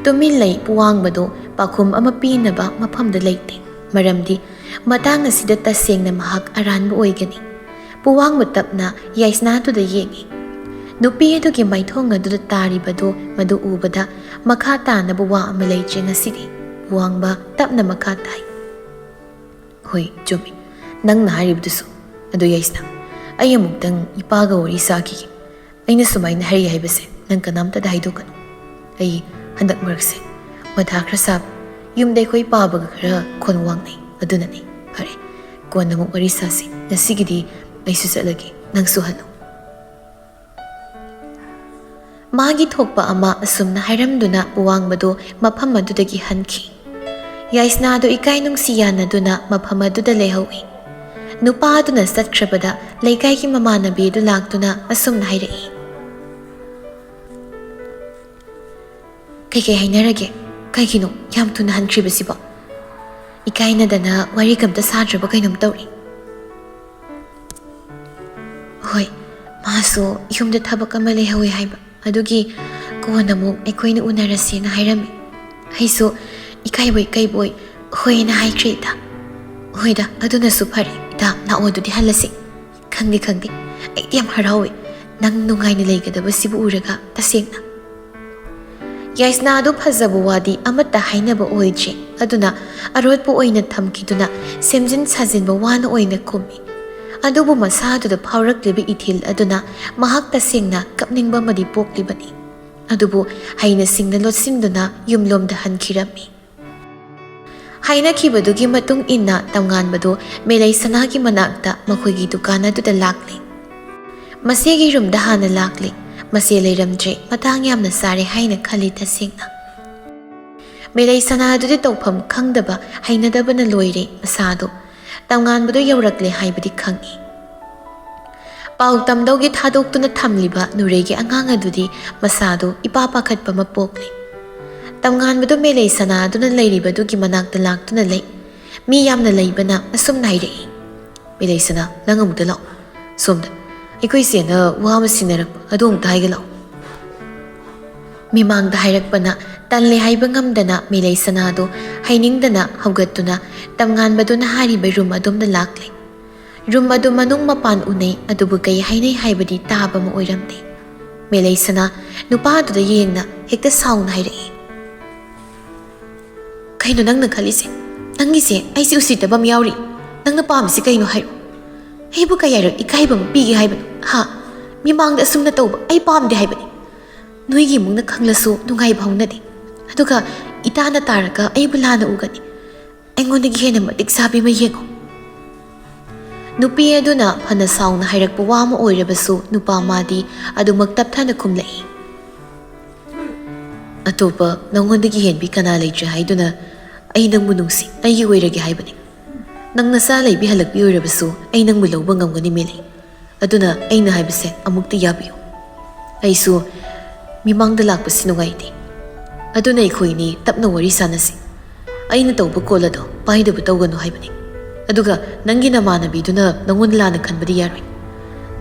ꯇꯨꯃꯤꯟ ꯂꯩ꯫ ꯄꯨꯋꯥꯡꯕꯗꯨ ꯄꯥꯎꯈꯨꯝ ꯑꯃ ꯄꯤꯅꯕ ꯃꯐꯝꯗ ꯂꯩꯇꯦ꯫ ꯃꯔꯝꯗꯤ ꯃꯇꯥꯡ ꯑꯁꯤꯗ ꯇꯁꯦꯡꯅ ꯃꯍꯥꯛ ꯑꯔꯥꯟꯕ ꯑꯣꯏꯒꯅꯤ꯫ ꯄꯨꯋꯥꯡꯕ ꯇꯞꯅ ꯌꯥꯏꯁꯅꯥꯗꯨꯗ ꯌꯦꯡꯏ꯫ ꯅꯨꯄꯤ ꯑꯗꯨꯒꯤ ꯃꯥꯏꯊꯣꯡ ꯑꯗꯨꯗ ꯇꯥꯔꯤꯕꯗꯨ ꯃꯗꯨ ꯎꯕꯗ ꯃꯈꯥ ꯇꯥꯅꯕ ꯋꯥ ꯑꯃ ꯂꯩꯇ꯭ꯔꯦ ꯉꯁꯤꯗꯤ꯫ ꯄꯨꯋꯥꯡꯕ ꯇꯞꯅ ꯃꯈꯥ ꯇꯥꯏ꯫ ꯍꯣꯏ, ꯆꯨꯝꯃꯤ꯫ ꯅꯪꯅ ꯍꯥꯏꯔꯤꯕꯗꯨꯁꯨ꯫ ꯑꯗꯨ ꯌꯥꯏꯁꯅꯥ, ꯑꯩ ꯑꯃꯨꯛꯇꯪ ꯏꯄꯥꯒ ꯋꯥꯔꯤ ꯁꯥꯈꯤꯒꯦ꯫ ꯑꯩꯅ ꯁꯨꯃꯥꯏꯅ ꯍꯥꯏꯔꯤ ꯍꯥꯏꯕꯁꯦ ꯅꯪ ꯀꯅꯥꯝꯇꯗ ꯍꯥꯏꯗꯣꯛꯀꯅꯨ꯫ ꯑꯩ ꯍꯟꯗꯛ ꯃꯔꯛꯁꯦ ꯃꯊꯥ ꯈꯔ ꯁꯥꯕ, ꯌꯨꯝꯗ ꯑꯩꯈꯣꯏ ꯄꯥꯕꯒ ꯈꯔ ꯈꯣꯟ ꯋꯥꯡꯅꯩ, ꯑꯗꯨꯅꯅꯤ꯫ ꯐꯔꯦ, ꯀꯣꯟꯅ ꯑꯃꯨꯛ ꯋꯥꯔꯤ ꯁꯥꯁꯤ꯫ ꯉꯁꯤꯒꯤꯗꯤ ꯑꯩꯁꯨ ꯆꯠꯂꯒꯦ, ꯅꯪꯁꯨ ꯍꯜꯂꯨ꯫ ꯃꯥꯒꯤ ꯊꯣꯛꯄ ꯑꯃ ꯑꯁꯨꯝꯅ ꯍꯥꯏꯔꯝꯗꯨꯅ ꯋꯥꯡꯕꯗꯨ ꯃꯐꯝ ꯑꯗꯨꯗꯒꯤ ꯍꯟꯈꯤ꯫ ꯌꯥꯏꯁꯅꯥꯗꯨ ꯏꯀꯥꯏ ꯅꯨꯡꯁꯤ ꯌꯥꯅꯗꯨꯅ ꯃꯐꯝ ꯑꯗꯨꯗ ꯂꯩꯍꯧꯏ꯫ ꯅꯨꯄꯥ ꯑꯗꯨꯅ ꯆꯠꯈ꯭ꯔꯕꯗ ꯂꯩꯀꯥꯏꯒꯤ ꯃꯃꯥꯟꯅꯕꯤ ꯑꯗꯨ ꯂꯥꯛꯇꯨꯅ ꯑꯁꯨꯝꯅ ꯍꯥꯏꯔꯛꯏ꯫ "ꯀꯩꯀꯩ ꯍꯥꯏꯅꯔꯒꯦ? ꯀꯩꯒꯤꯅꯣ ꯌꯥꯝ ꯊꯨꯅ ꯍꯟꯈ꯭ꯔꯤꯕꯁꯤꯕꯣ? ꯏꯀꯥꯏꯅꯗꯅ ꯋꯥꯔꯤꯒ ꯑꯝꯇ ꯁꯥꯗ꯭ꯔꯕ ꯀꯩꯅꯣꯝ ꯇꯧꯔꯦ꯫" "ꯍꯣꯏ, ꯃꯥꯁꯨ ꯌꯨꯝꯗ ꯊꯕꯛ ꯑꯃ ꯂꯩꯍꯧꯋꯦ ꯍꯥꯏꯕ, ꯑꯗꯨꯒꯤ ꯀꯣꯟꯅ ꯑꯃꯨꯛ ꯑꯩꯈꯣꯏꯅ ꯎꯅꯔꯁꯦꯅ ꯍꯥꯏꯔꯝꯃꯤ꯫ ꯑꯩꯁꯨ ꯏꯀꯥꯏꯕꯣꯏ ꯀꯩꯕꯣꯏ ꯍꯣꯏꯅ ꯍꯥꯏꯈ꯭ꯔꯦ ꯏꯇꯥ꯫ ꯍꯣꯏꯗ, ꯑꯗꯨꯅꯁꯨ ꯐꯔꯦ꯫ ꯏꯇꯥ, ꯂꯥꯛꯑꯣ, ꯑꯗꯨꯗꯤ ꯍꯜꯂꯁꯤ꯫" "ꯈꯪꯗꯦ, ꯈꯪꯗꯦ, ꯑꯩꯗꯤ ꯌꯥꯝ ꯍꯔꯥꯎꯋꯦ ꯅꯪ ꯅꯨꯡꯉꯥꯏꯅ ꯂꯩꯒꯗꯕꯁꯤꯕꯨ ꯎꯔꯒ, ꯇꯁꯦꯡꯅ꯫" ꯌꯥꯏꯁꯅꯥꯗꯨ ꯐꯖꯕ ꯋꯥꯗꯤ ꯑꯃꯠꯇ ꯍꯥꯏꯅꯕ ꯑꯣꯏꯗ꯭ꯔꯤ꯫ ꯑꯗꯨꯅ ꯑꯔꯣꯠꯄ ꯑꯣꯏꯅ ꯊꯝꯈꯤꯗꯨꯅ ꯁꯦꯝꯖꯤꯟ ꯁꯥꯖꯤꯟꯕ ꯋꯥꯅ ꯑꯣꯏꯅ ꯈꯨꯝꯃꯤ꯫ ꯑꯗꯨꯕꯨ ꯃꯁꯥꯗꯨꯗ ꯐꯥꯎꯔꯛꯂꯤꯕ ꯏꯊꯤꯜ ꯑꯗꯨꯅ ꯃꯍꯥꯛ ꯇꯁꯦꯡꯅ ꯀꯞꯅꯤꯡꯕ ꯑꯃꯗꯤ ꯄꯣꯛꯂꯤꯕꯅꯤ꯫ ꯑꯗꯨꯕꯨ ꯍꯩꯅ ꯁꯤꯡꯅ ꯂꯣꯠꯁꯤꯟꯗꯨꯅ ꯌꯨꯝꯂꯣꯝꯗ ꯍꯟꯈꯤꯔꯝꯃꯤ꯫ ꯍꯥꯏꯅꯈꯤꯕꯗꯨꯒꯤ ꯃꯇꯨꯡ ꯏꯟꯅ ꯇꯝꯉꯥꯟꯕꯗꯨ ꯃꯦꯂꯩ ꯁꯅꯥꯒꯤ ꯃꯅꯥꯛꯇ ꯃꯈꯣꯏꯒꯤ ꯗꯨꯀꯥꯟ ꯑꯗꯨꯗ ꯂꯥꯛꯂꯤ꯫ ꯃꯁꯤꯒꯤ ꯔꯨꯝꯗ ꯍꯥꯟꯅ ꯂꯥꯛꯂꯤ꯫ ꯃꯁꯤ ꯂꯩꯔꯝꯗ꯭ꯔꯦ꯫ ꯃꯇꯥꯡ ꯌꯥꯝꯅ ꯆꯥꯔꯦ ꯍꯥꯏꯅ ꯈꯜꯂꯤ ꯇꯁꯦꯡꯅ꯫ ꯃꯦꯂꯩꯁꯅꯥ ꯑꯗꯨꯗꯤ ꯇꯧꯐꯝ ꯈꯪꯗꯕ, ꯍꯩꯅꯗꯕꯅ ꯂꯣꯏꯔꯦ꯫ ꯃꯁꯥꯗꯣ ꯇꯝꯉꯥꯟꯕꯗꯣ ꯌꯧꯔꯛꯂꯦ ꯍꯥꯏꯕꯗꯤ ꯈꯪꯏ꯫ ꯄꯥꯎ ꯇꯝꯗꯧꯒꯤ ꯊꯥꯗꯣꯛꯇꯨꯅ ꯊꯝꯂꯤꯕ ꯅꯨꯔꯩꯒꯤ ꯑꯉꯥꯡ ꯑꯗꯨꯗꯤ ꯃꯁꯥꯗꯣ ꯏꯄꯥ ꯄꯥꯈꯠꯄ ꯑꯃ ꯄꯣꯛꯂꯦ꯫ ꯇꯝꯉꯥꯟꯕꯗꯨ ꯃꯦꯂꯩꯁꯅꯥ ꯑꯗꯨꯅ ꯂꯩꯔꯤꯕꯗꯨꯒꯤ ꯃꯅꯥꯛꯇ ꯂꯥꯛꯇꯨꯅ ꯂꯩ꯫ ꯃꯤ ꯌꯥꯝꯅ ꯂꯩꯕꯅ ꯑꯁꯨꯝꯅ ꯍꯥꯏꯔꯛꯏ, "ꯃꯦꯂꯩꯁꯅꯥ, ꯅꯪ ꯑꯃꯨꯛꯇ ꯂꯥꯛꯑꯣ꯫ ꯁꯣꯝꯗ ꯑꯩꯈꯣꯏ ꯆꯦꯅ ꯋꯥ ꯑꯃ ꯁꯤꯟꯅꯔꯛꯄ ꯑꯗꯨ ꯑꯃꯨꯛꯇ ꯍꯥꯏꯒꯦ ꯂꯥꯛꯑꯣ"꯫ ꯃꯤꯃꯥꯡꯗ ꯍꯥꯏꯔꯛꯄꯅ ꯇꯜꯂꯦ ꯍꯥꯏꯕ ꯉꯝꯗꯅ ꯃꯦꯂꯩꯁꯅꯥꯗꯨ ꯍꯩꯅꯤꯡꯗꯅ ꯍꯧꯒꯠꯇꯨꯅ ꯇꯝꯉꯥꯟꯕꯗꯨꯅ ꯍꯥꯏꯔꯤꯕ ꯔꯨꯝ ꯑꯗꯣꯝꯗ ꯂꯥꯛꯂꯦ꯫ ꯔꯨꯝ ꯑꯗꯨ ꯃꯅꯨꯡ ꯃꯄꯥꯟ ꯎꯅꯩ, ꯑꯗꯨꯕꯨ ꯀꯩ ꯍꯥꯏꯅꯩ ꯍꯥꯏꯕꯗꯤ ꯇꯥꯕ ꯑꯃ ꯑꯣꯏꯔꯝꯗꯦ꯫ ꯃꯦꯂꯩꯁꯅꯥ ꯅꯨꯄꯥ ꯑꯗꯨꯗ ꯌꯦꯡꯅ ꯍꯦꯛꯇ ꯁꯥꯎꯅ ꯍꯥꯏꯔꯛꯏ, "ꯀꯩꯅꯣ ꯅꯪꯅ ꯈꯜꯂꯤꯁꯦ? ꯅꯪꯒꯤꯁꯦ ꯑꯩꯁꯦ ꯎꯁꯤꯠꯇꯕ ꯑꯃ ꯌꯥꯎꯔꯤ꯫ ꯅꯪꯅ ꯄꯥꯝꯃꯤꯁꯤ ꯀꯩꯅꯣ ꯍꯥꯏꯔꯣ? ꯑꯩꯕꯨ ꯀꯌꯥꯔꯛ ꯏꯀꯥꯏꯕ ꯑꯃ ꯄꯤꯒꯦ ꯍꯥꯏꯕꯅꯣ? ꯍꯥ? ꯃꯤꯃꯥꯡꯗ ꯑꯁꯨꯝꯅ ꯇꯧꯕ ꯑꯩ ꯄꯥꯝꯗꯦ ꯍꯥꯏꯕꯅꯤ꯫ ꯅꯣꯏꯒꯤ ꯏꯃꯨꯡꯅ ꯈꯪꯂꯁꯨ ꯅꯨꯡꯉꯥꯏꯕ ꯍꯧꯅꯗꯦ꯫ ꯑꯗꯨꯒ ꯏꯇꯥꯅ ꯇꯥꯔꯒ ꯑꯩꯕꯨ ꯂꯥꯟꯅ ꯎꯒꯅꯤ꯫ ꯑꯩꯉꯣꯟꯗꯒꯤ ꯍꯦꯟꯅ ꯃꯇꯤꯛ ꯆꯥꯕꯤ ꯑꯃ ꯌꯦꯡꯉꯨ"꯫ ꯅꯨꯄꯤ ꯑꯗꯨꯅ ꯐꯅ ꯁꯥꯎꯅ ꯍꯥꯏꯔꯛꯄ ꯋꯥ ꯑꯃ ꯑꯣꯏꯔꯕꯁꯨ ꯅꯨꯄꯥ ꯃꯥꯗꯤ ꯑꯗꯨꯃꯛ ꯇꯞꯊꯅ ꯈꯨꯝꯂꯛꯏ, "ꯑꯇꯣꯞꯄ ꯅꯉꯣꯟꯗꯒꯤ ꯍꯦꯟꯕꯤ ꯀꯅꯥ ꯂꯩꯇ꯭ꯔꯦ ꯍꯥꯏꯗꯨꯅ ꯑꯩ ꯅꯪꯕꯨ ꯅꯨꯡꯁꯤ, ꯑꯩꯒꯤ ꯑꯣꯏꯔꯒꯦ ꯍꯥꯏꯕꯅꯤ꯫ ꯅꯪ ꯅꯆꯥ ꯂꯩꯕꯤ ꯍꯜꯂꯛꯄꯤ ꯑꯣꯏꯔꯕꯁꯨ ꯑꯩ ꯅꯪꯕꯨ ꯂꯧꯕ ꯉꯝꯒꯅꯤ ꯃꯦꯂꯩ꯫ ꯑꯗꯨꯅ ꯑꯩꯅ ꯍꯥꯏꯕꯁꯦ ꯑꯃꯨꯛꯇ ꯌꯥꯕꯤꯌꯨ꯫ ꯑꯩꯁꯨ ꯃꯤꯃꯥꯡꯗ ꯂꯥꯛꯄꯁꯤ ꯅꯨꯡꯉꯥꯏꯇꯦ꯫ ꯑꯗꯨꯅ ꯑꯩꯈꯣꯏꯅꯤ ꯇꯞꯅ ꯋꯥꯔꯤ ꯁꯥꯟꯅꯁꯤ꯫ ꯑꯩꯅ ꯇꯧꯕ ꯀꯣꯜ ꯑꯗꯣ ꯄꯥꯏꯗꯕ ꯇꯧꯒꯅꯨ ꯍꯥꯏꯕꯅꯤ꯫ ꯑꯗꯨꯒ ꯅꯪꯒꯤ ꯅꯃꯥꯟꯅꯕꯤꯗꯨꯅ ꯅꯪꯉꯣꯟꯗ ꯂꯥꯟꯅ ꯈꯟꯕꯗꯤ ꯌꯥꯔꯣꯏ꯫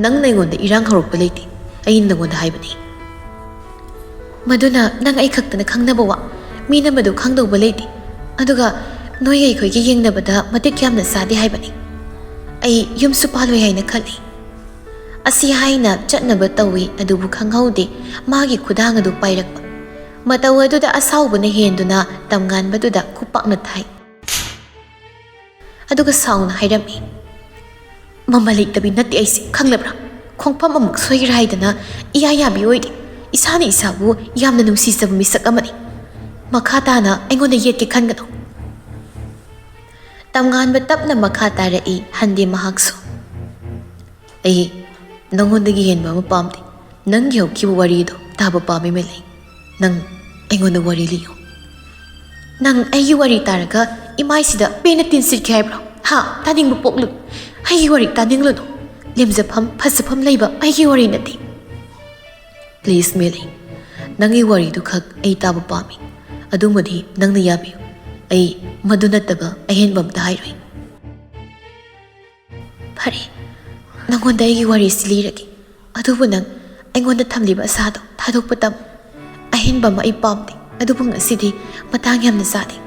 ꯅꯪꯅ ꯑꯩꯉꯣꯟꯗ ꯏꯔꯥꯡ ꯍꯧꯔꯛꯄ ꯂꯩꯇꯦ꯫ ꯑꯩꯅ ꯅꯪꯉꯣꯟꯗ ꯍꯥꯏꯕꯅꯤ꯫ ꯃꯗꯨꯅ ꯅꯪ ꯑꯩ ꯈꯛꯇꯅ ꯈꯪꯅꯕ ꯋꯥ, ꯃꯤꯅ ꯃꯗꯨ ꯈꯪꯗꯧꯕ ꯂꯩꯇꯦ꯫ ꯑꯗꯨꯒ ꯅꯣꯏ ꯑꯩꯈꯣꯏꯒ ꯌꯦꯡꯅꯕꯗ ꯃꯇꯤꯛ ꯌꯥꯝꯅ ꯆꯥꯗꯦ ꯍꯥꯏꯕꯅꯤ꯫ ꯑꯩ ꯌꯨꯝꯁꯨ ꯄꯥꯜꯂꯣꯏ ꯍꯥꯏꯅ ꯈꯜꯂꯤ"꯫ ꯑꯁꯤ ꯍꯥꯏꯅ ꯆꯠꯅꯕ ꯇꯧꯏ, ꯑꯗꯨꯕꯨ ꯈꯪꯍꯧꯗꯦ ꯃꯥꯒꯤ ꯈꯨꯗꯥꯡ ꯑꯗꯨ ꯄꯥꯏꯔꯛꯄ꯫ ꯃꯇꯧ ꯑꯗꯨꯗ ꯑꯁꯥꯎꯕꯅ ꯍꯦꯟꯗꯨꯅ ꯇꯝꯉꯥꯟꯕꯗꯨꯗ ꯈꯨꯄꯥꯛꯅ ꯊꯥꯏ꯫ ꯑꯗꯨꯒ ꯁꯥꯎꯅ ꯍꯥꯏꯔꯝꯃꯤ, "ꯃꯃꯜ ꯂꯩꯇꯕꯤ ꯅꯠꯇꯦ ꯑꯩꯁꯦ, ꯈꯪꯂꯕ꯭ꯔꯥ? ꯈꯣꯡꯐꯝ ꯑꯃꯨꯛ ꯁꯣꯏꯒꯦꯔꯥ ꯍꯥꯏꯗꯅ ꯏꯌꯥ ꯌꯥꯕꯤ ꯑꯣꯏꯗꯦ꯫ ꯏꯁꯥꯅ ꯏꯁꯥꯕꯨ ꯌꯥꯝꯅ ꯅꯨꯡꯁꯤꯖꯕ ꯃꯤꯁꯛ ꯑꯃꯅꯤ꯫ ꯃꯈꯥ ꯇꯥꯅ ꯑꯩꯉꯣꯟꯗ ꯌꯦꯠꯀꯦ ꯈꯟꯒꯅꯨ"꯫ ꯇꯝꯉꯥꯟꯕ ꯇꯞꯅ ꯃꯈꯥ ꯇꯥꯔꯛꯏ, ꯍꯟꯗꯦ ꯃꯍꯥꯛꯁꯨ꯫ "ꯑꯩ ꯅꯪꯉꯣꯟꯗꯒꯤ ꯍꯦꯟꯕ ꯑꯃ ꯄꯥꯝꯗꯦ꯫ ꯅꯪꯒꯤ ꯍꯧꯈꯤꯕ ꯋꯥꯔꯤꯗꯣ ꯇꯥꯕ ꯄꯥꯝꯃꯤ ꯃꯦꯂꯩ꯫ ꯅꯪ ꯑꯩꯉꯣꯟꯗ ꯋꯥꯔꯤ ꯂꯤꯌꯨ"꯫ ꯅꯪ ꯑꯩꯒꯤ ꯋꯥꯔꯤ ꯇꯥꯔꯒ ꯏꯃꯥꯏꯁꯤꯗ ꯄꯦꯟꯅ ꯇꯤꯟꯁꯤꯠꯀꯦ ꯍꯥꯏꯕ꯭ꯔꯣ? ꯍꯥ? ꯇꯥꯅꯤꯡꯕ ꯄꯣꯛꯂꯨ꯫ ꯑꯩꯒꯤ ꯋꯥꯔꯤ ꯇꯥꯅꯤꯡꯂꯨꯅꯨ꯫ ꯂꯦꯝꯖꯐꯝ, ꯐꯖꯐꯝ ꯂꯩꯕ ꯑꯩꯒꯤ ꯋꯥꯔꯤ ꯅꯠꯇꯦ꯫ Please, ꯃꯦꯂꯩ, ꯅꯪꯒꯤ ꯋꯥꯔꯤꯗꯨ ꯈꯛ ꯑꯩ ꯇꯥꯕ ꯄꯥꯝꯃꯤ꯫ ꯑꯗꯨꯃꯗꯤ ꯅꯪꯅ ꯌꯥꯕꯤꯌꯨ꯫ ꯑꯩ ꯃꯗꯨ ꯅꯠꯇꯕ ꯑꯍꯦꯟꯕ ꯑꯝꯇ ꯍꯥꯏꯔꯣꯏ꯫ ꯐꯔꯦ, ꯅꯪꯉꯣꯟꯗ ꯑꯩꯒꯤ ꯋꯥꯔꯤꯁꯤ ꯂꯤꯔꯒꯦ꯫ ꯑꯗꯨꯕꯨ ꯅꯪ ꯑꯩꯉꯣꯟꯗ ꯊꯝꯂꯤꯕ ꯑꯁꯥꯗꯣ ꯊꯥꯗꯣꯛꯄ ꯇꯝꯃꯨ꯫ ꯑꯍꯦꯟꯕ ꯑꯃ ꯑꯩ ꯄꯥꯝꯗꯦ, ꯑꯗꯨꯕꯨ ꯉꯁꯤꯗꯤ ꯃꯇꯥꯡ ꯌꯥꯝꯅ ꯆꯥꯗꯦ꯫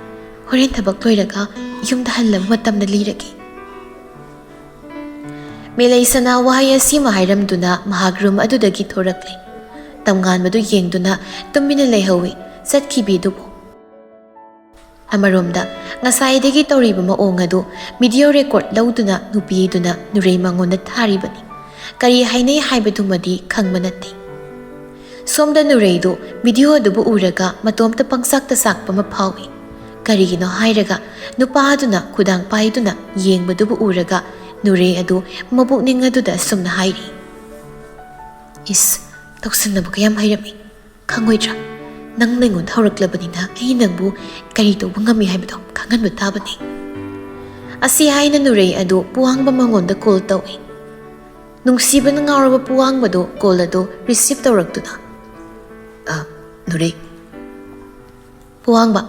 ꯍꯣꯔꯦꯟ ꯊꯕꯛ ꯂꯣꯏꯔꯒ ꯌꯨꯝꯗ ꯍꯜꯂꯕ ꯃꯇꯝꯗ ꯂꯤꯔꯒꯦ꯫ ꯃꯦꯂꯩꯁꯅꯥ ꯋꯥꯍꯩ ꯑꯁꯤꯃ ꯍꯥꯏꯔꯝꯗꯨꯅ ꯃꯍꯥꯛ ꯔꯨꯝ ꯑꯗꯨꯗꯒꯤ ꯊꯣꯔꯛꯂꯦ꯫ ꯇꯝꯉꯥꯟꯕꯗꯨ ꯌꯦꯡꯗꯨꯅ ꯇꯨꯃꯤꯟꯅ ꯂꯩꯍꯧꯏ꯫ ꯆꯠꯈꯤꯕꯤꯗꯨꯕꯨ꯫ ꯑꯃꯔꯣꯝꯗ, ꯉꯁꯥꯏꯗꯒꯤ ꯇꯧꯔꯤꯕ ꯃꯑꯣꯡ ꯑꯗꯨ ꯚꯤꯗꯤꯑꯣ ꯔꯦꯀꯣꯔꯗ ꯂꯧꯗꯨꯅ ꯅꯨꯄꯤꯗꯨꯅ ꯅꯨꯔꯩ ꯃꯉꯣꯟꯗ ꯊꯥꯔꯤꯕꯅꯤ꯫ ꯀꯔꯤ ꯍꯥꯏꯅꯩ ꯍꯥꯏꯕꯗꯨꯃꯗꯤ ꯈꯪꯕ ꯅꯠꯇꯦ꯫ ꯁꯣꯝꯗ ꯅꯨꯔꯩꯗꯨ ꯚꯤꯗꯤꯑꯣ ꯑꯗꯨꯕꯨ ꯎꯔꯒ ꯃꯇꯣꯝꯇ ꯄꯪꯆꯥꯛꯇ ꯆꯥꯛꯄ ꯑꯃ ꯐꯥꯎꯏ꯫ ꯀꯔꯤꯒꯤꯅꯣ ꯍꯥꯏꯔꯒ ꯅꯨꯄꯥ ꯑꯗꯨꯅ ꯈꯨꯗꯥꯡ ꯄꯥꯏꯗꯨꯅ ꯌꯦꯡꯕꯗꯨꯕꯨ ꯎꯔꯒ ꯅꯨꯔꯩ ꯑꯗꯨ ꯃꯕꯨꯛꯅꯤꯡ ꯑꯗꯨꯗ ꯑꯁꯨꯝꯅ ꯍꯥꯏꯔꯤ, "ꯏꯁ, ꯇꯧꯁꯤꯟꯅꯕꯒ ꯌꯥꯝ ꯍꯩꯔꯝꯃꯤ꯫ ꯈꯪꯉꯣꯏꯗ꯭ꯔꯥ? ꯅꯪꯅ ꯑꯩꯉꯣꯟꯗ ꯍꯧꯔꯛꯂꯕꯅꯤꯅ ꯑꯩ ꯅꯪꯕꯨ ꯀꯔꯤ ꯇꯧꯕ ꯉꯝꯃꯤ ꯍꯥꯏꯕꯗꯣ ꯈꯪꯍꯟꯕ ꯇꯥꯕꯅꯤ"꯫ ꯑꯁꯤ ꯍꯥꯏꯅ ꯅꯨꯔꯩ ꯑꯗꯨ ꯄꯨꯋꯥꯡꯕ ꯃꯉꯣꯟꯗ ꯀꯣꯜ ꯇꯧꯏ꯫ ꯅꯨꯡꯁꯤꯕꯅ ꯉꯥꯎꯔꯕ ꯄꯨꯋꯥꯡꯕꯗꯨ ꯀꯣꯜ ꯑꯗꯨ ꯔꯤꯁꯤꯞ ꯇꯧꯔꯛꯇꯨꯅ, "ꯑ, ꯅꯨꯔꯩ"꯫ ꯄꯨꯋꯥꯡꯕ,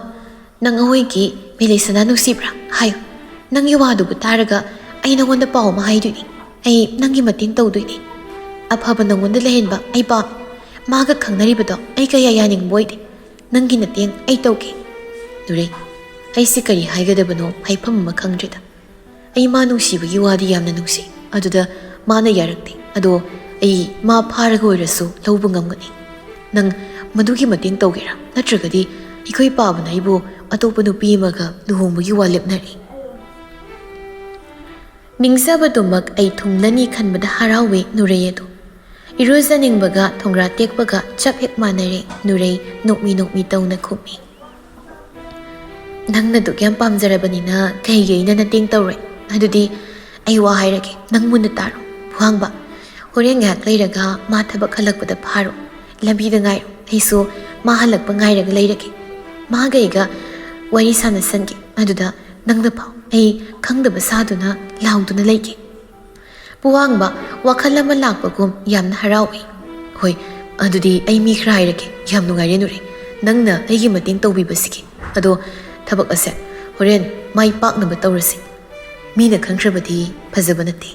ꯅꯪ ꯑꯩꯈꯣꯏꯒꯤ ꯃꯦꯂꯩꯁꯅꯥ ꯅꯨꯡꯁꯤꯕ꯭ꯔꯥ? ꯍꯥꯏꯌꯨ꯫ ꯅꯪꯒꯤ ꯋꯥꯗꯨꯕꯨ ꯇꯥꯔꯒ ꯑꯩ ꯅꯪꯉꯣꯟꯗ ꯄꯥꯎ ꯑꯃ ꯍꯥꯏꯗꯣꯏꯅꯤ꯫ ꯑꯩ ꯅꯪꯒꯤ ꯃꯇꯦꯡ ꯇꯧꯗꯣꯏꯅꯤ꯫ ꯑꯐꯕ ꯅꯪꯉꯣꯟꯗ ꯂꯩꯍꯟꯕ ꯑꯩ ꯄꯥꯝꯃꯤ꯫ ꯃꯥꯒ ꯈꯪꯅꯔꯤꯕꯗꯣ ꯑꯩ ꯀꯌꯥ ꯌꯥꯅꯤꯡꯕ ꯑꯣꯏꯗꯦ꯫ ꯅꯪꯒꯤ ꯃꯇꯦꯡ ꯑꯩ ꯇꯧꯒꯦ꯫ ꯅꯨꯔꯩ, ꯑꯩꯁꯦ ꯀꯔꯤ ꯍꯥꯏꯒꯗꯕꯅꯣ ꯍꯥꯏꯐꯝ ꯑꯃ ꯈꯪꯗ꯭ꯔꯦꯗ꯫ ꯑꯩ ꯃꯥ ꯅꯨꯡꯁꯤꯕꯒꯤ ꯋꯥꯗꯤ ꯌꯥꯝꯅ ꯅꯨꯡꯁꯤ꯫ ꯑꯗꯨꯗ ꯃꯥꯅ ꯌꯥꯔꯛꯇꯦ꯫ ꯑꯗꯣ ꯑꯩ ꯃꯥ ꯐꯥꯔꯒ ꯑꯣꯏꯔꯁꯨ ꯂꯧꯕ ꯉꯝꯒꯅꯤ꯫ ꯅꯪ ꯃꯗꯨꯒꯤ ꯃꯇꯦꯡ ꯇꯧꯒꯦꯔꯥ? ꯅꯠꯇ꯭ꯔꯒꯗꯤ ꯑꯩꯈꯣꯏ ꯄꯥꯕꯅ ꯑꯩꯕꯨ ꯑꯇꯣꯞꯄ ꯅꯨꯄꯤ ꯑꯃꯒ ꯂꯨꯍꯣꯡꯕꯒꯤ ꯋꯥ ꯂꯦꯞꯅꯔꯤ꯫ ꯅꯤꯡꯖꯕꯗꯨꯃꯛ ꯑꯩ ꯊꯨꯡꯂꯅꯤ ꯈꯟꯕꯗ ꯍꯔꯥꯎꯋꯦ ꯅꯨꯔꯩ ꯑꯗꯨ꯫ ꯏꯔꯨꯖꯅꯤꯡꯕꯒ ꯊꯣꯡꯒ꯭ꯔꯥ ꯇꯦꯛꯄꯒ ꯆꯞ ꯍꯦꯛ ꯃꯥꯟꯅꯔꯦ꯫ ꯅꯨꯔꯩ ꯅꯣꯛꯃꯤ ꯅꯣꯛꯃꯤ ꯇꯧꯅ ꯈꯨꯝꯃꯤ꯫ ꯅꯪꯅ ꯑꯗꯨꯛ ꯌꯥꯝ ꯄꯥꯝꯖꯔꯕꯅꯤꯅ ꯀꯩꯒꯤ ꯑꯩꯅ ꯅꯇꯦꯡ ꯇꯧꯔꯣꯏ? ꯑꯗꯨꯗꯤ ꯑꯩ ꯋꯥ ꯍꯥꯏꯔꯒꯦ, ꯅꯪ ꯃꯨꯟꯅ ꯇꯥꯔꯣ꯫ ꯄꯨꯋꯥꯡꯕ, ꯍꯣꯔꯦꯟ ꯉꯥꯏꯍꯥꯛ ꯂꯩꯔꯒ ꯃꯥ ꯊꯕꯛ ꯍꯜꯂꯛꯄꯗ ꯐꯥꯔꯣ꯫ ꯂꯝꯕꯤꯗ ꯉꯥꯏꯔꯣ, ꯑꯩꯁꯨ ꯃꯥ ꯍꯜꯂꯛꯄ ꯉꯥꯏꯔꯒ ꯂꯩꯔꯒꯦ꯫ ꯃꯥꯒ ꯑꯩꯒ ꯋꯥꯔꯤ ꯁꯥꯟꯅꯁꯟꯒꯦ, ꯑꯗꯨꯗ ꯅꯪꯅ ꯐꯥꯎ ꯑꯩ ꯈꯪꯗꯕ ꯁꯥꯗꯨꯅ ꯂꯥꯎꯗꯨꯅ ꯂꯩꯒꯦ꯫ ꯄꯨꯋꯥꯡꯕ ꯋꯥꯈꯜ ꯑꯃ ꯂꯥꯛꯄꯒꯨꯝ ꯌꯥꯝꯅ ꯍꯔꯥꯎꯏ꯫ "ꯍꯣꯏ, ꯑꯗꯨꯗꯤ ꯑꯩ ꯃꯤ ꯈꯔ ꯍꯥꯏꯔꯒꯦ꯫ ꯌꯥꯝ ꯅꯨꯡꯉꯥꯏꯔꯦ ꯅꯨꯔꯩ, ꯅꯪꯅ ꯑꯩꯒꯤ ꯃꯇꯦꯡ ꯇꯧꯕꯤꯕꯁꯤꯒꯤ꯫ ꯑꯗꯣ ꯊꯕꯛ ꯑꯁꯦ ꯍꯣꯔꯦꯟ ꯃꯥꯏ ꯄꯥꯛꯅꯕ ꯇꯧꯔꯁꯤ꯫ ꯃꯤꯅ ꯈꯪꯈ꯭ꯔꯕꯗꯤ ꯐꯖꯕ ꯅꯠꯇꯦ꯫"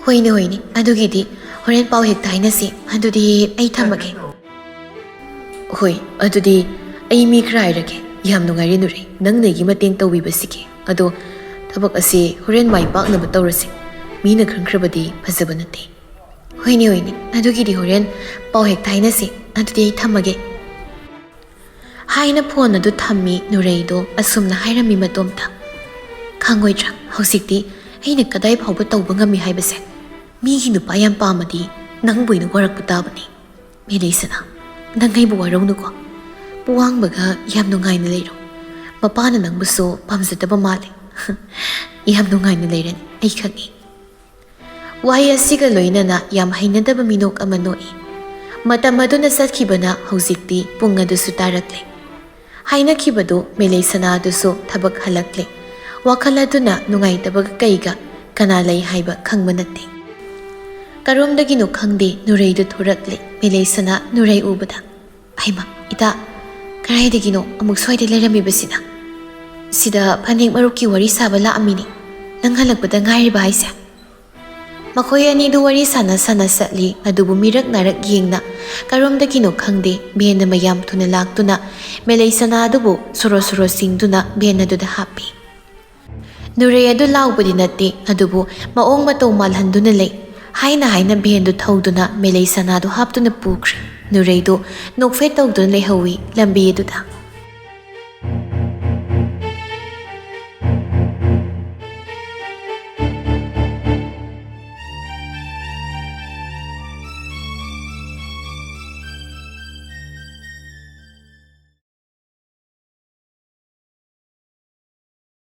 "ꯍꯣꯏꯅꯦ, ꯍꯣꯏꯅꯦ, ꯑꯗꯨꯒꯤꯗꯤ ꯍꯣꯔꯦꯟ ꯄꯥꯎ ꯍꯦꯛꯇ ꯍꯥꯏꯅꯁꯤ꯫ ꯑꯗꯨꯗꯤ ꯑꯩ ꯊꯝꯃꯒꯦ꯫" "ꯍꯣꯏ, ꯑꯗꯨꯗꯤ ꯑꯩ ꯃꯤ ꯈꯔ ꯍꯥꯏꯔꯒꯦ꯫ ꯌꯥꯝ ꯅꯨꯡꯉꯥꯏꯔꯦ ꯅꯨꯔꯩ, ꯅꯪꯅ ꯑꯩꯒꯤ ꯃꯇꯦꯡ ꯇꯧꯕꯤꯕꯁꯤꯒꯤ꯫ ꯑꯗꯣ ꯊꯕꯛ ꯑꯁꯤ ꯍꯣꯔꯦꯟ ꯃꯥꯏ ꯄꯥꯛꯅꯕ ꯇꯧꯔꯁꯤ꯫ ꯃꯤꯅ ꯈꯪꯈ꯭ꯔꯕꯗꯤ ꯐꯖꯕ ꯅꯠꯇꯦ꯫" "ꯍꯣꯏꯅꯦ, ꯍꯣꯏꯅꯦ, ꯑꯗꯨꯒꯤꯗꯤ ꯍꯣꯔꯦꯟ ꯄꯥꯎ ꯍꯦꯛꯇ ꯍꯥꯏꯅꯁꯤ꯫ ꯑꯗꯨꯗꯤ ꯑꯩ ꯊꯝꯃꯒꯦ꯫" ꯍꯥꯏꯅ ꯐꯣꯟ ꯑꯗꯨ ꯊꯝꯃꯤ꯫ ꯅꯨꯔꯩꯗꯣ ꯑꯁꯨꯝꯅ ꯍꯥꯏꯔꯝꯃꯤ ꯃꯇꯣꯝꯇ, "ꯈꯪꯉꯣꯏꯗ꯭ꯔꯥ, ꯍꯧꯖꯤꯛꯇꯤ ꯑꯩꯅ ꯀꯗꯥꯏ ꯐꯥꯎꯕ ꯇꯧꯕ ꯉꯝꯃꯤ ꯍꯥꯏꯕꯁꯦ? ꯃꯤꯒꯤ ꯅꯨꯄꯥ ꯌꯥꯝ ꯄꯥꯝꯃꯗꯤ ꯅꯪꯕꯨ ꯑꯣꯏꯅ ꯋꯥꯔꯛꯄ ꯇꯥꯕꯅꯤ꯫ ꯃꯦꯂꯩꯁꯅꯥ, ꯅꯪ ꯑꯩꯕꯨ ꯋꯥꯔꯧꯅꯨꯀꯣ꯫ ꯄꯨꯋꯥꯡꯕꯒ ꯌꯥꯝ ꯅꯨꯡꯉꯥꯏꯅ ꯂꯩꯔꯣ꯫ ꯃꯄꯥꯅ ꯅꯪꯕꯨꯁꯨ ꯄꯥꯝꯖꯗꯕ ꯃꯥꯜꯂꯦ꯫" "ꯌꯥꯝ ꯅꯨꯡꯉꯥꯏꯅ ꯂꯩꯔꯅꯤ, ꯑꯩ ꯈꯪꯉꯤ꯫" ꯋꯥꯍꯩ ꯑꯁꯤꯒ ꯂꯣꯏꯅꯅ ꯌꯥꯝ ꯍꯩꯅꯗꯕ ꯃꯤꯅꯣꯛ ꯑꯃ ꯅꯣꯛꯏ꯫ ꯃꯇꯝ ꯑꯗꯨꯅ ꯆꯠꯈꯤꯕꯅ ꯍꯧꯖꯤꯛꯇꯤ ꯄꯨꯡ ꯑꯗꯨꯁꯨ ꯇꯥꯔꯛꯂꯦ꯫ ꯍꯥꯏꯅꯈꯤꯕꯗꯨ ꯃꯦꯂꯩꯁꯅꯥ ꯑꯗꯨꯁꯨ ꯊꯕꯛ ꯍꯜꯂꯛꯂꯦ꯫ ꯋꯥꯈꯜ ꯑꯗꯨꯅ ꯅꯨꯡꯉꯥꯏꯇꯕꯒ ꯀꯩꯒ ꯀꯅꯥ ꯂꯩ ꯍꯥꯏꯕ ꯈꯪꯕ ꯅꯠꯇꯦ꯫ ꯀꯔꯣꯝꯗꯒꯤꯅꯣ ꯈꯪꯗꯦ ꯅꯨꯔꯩꯗꯨ ꯊꯣꯔꯛꯂꯦ꯫ ꯃꯦꯂꯩꯁꯅꯥ ꯅꯨꯔꯩ ꯎꯕꯗ, "ꯍꯩꯃꯥ, ꯏꯇꯥ, ꯀꯗꯥꯏꯗꯒꯤꯅꯣ ꯑꯃꯨꯛ ꯁ꯭ꯋꯥꯏꯗ ꯂꯩꯔꯝꯃꯤꯕꯁꯤꯅ? ꯁꯤꯗ ꯐꯅꯦꯛ ꯃꯔꯨꯞꯀꯤ ꯋꯥꯔꯤ ꯁꯥꯕ ꯂꯥꯛꯑꯝꯃꯤꯅꯤ꯫ ꯅꯪ ꯍꯜꯂꯛꯄꯗ ꯉꯥꯏꯔꯤꯕ ꯍꯥꯏꯁꯦ?" ꯃꯈꯣꯏ ꯑꯅꯤꯗꯨ ꯋꯥꯔꯤ ꯁꯥꯟꯅ ꯁꯥꯟꯅ ꯆꯠꯂꯤ, ꯑꯗꯨꯕꯨ ꯃꯤꯔꯛ ꯅꯥꯔꯛ ꯌꯦꯡꯅ ꯀꯔꯣꯝꯗꯒꯤꯅꯣ ꯈꯪꯗꯦ ꯚꯦꯟ ꯑꯃ ꯌꯥꯝ ꯊꯨꯅ ꯂꯥꯛꯇꯨꯅ ꯃꯦꯂꯩꯁꯅꯥ ꯑꯗꯨꯕꯨ ꯁꯣꯔꯣ ꯁꯣꯔꯣ ꯆꯤꯡꯗꯨꯅ ꯚꯦꯟ ꯑꯗꯨꯗ ꯍꯥꯞꯄꯤ꯫ ꯅꯨꯔꯩ ꯑꯗꯨ ꯂꯥꯎꯕꯗꯤ ꯅꯠꯇꯦ, ꯑꯗꯨꯕꯨ ꯃꯑꯣꯡ ꯃꯇꯧ ꯃꯥꯜꯍꯟꯗꯨꯅ ꯂꯩ꯫ ꯍꯥꯏꯅ ꯍꯥꯏꯅ ꯚꯦꯟꯗꯨ ꯊꯧꯗꯨꯅ ꯃꯦꯂꯩꯁꯅꯥꯗꯨ ꯍꯥꯞꯇꯨꯅ ꯄꯨꯈ꯭ꯔꯦ꯫ ꯅꯨꯔꯩꯗꯨ ꯅꯣꯛꯐꯦꯠ ꯇꯧꯗꯨꯅ ꯂꯩꯍꯧꯏ ꯂꯝꯕꯤ ꯑꯗꯨꯗ꯫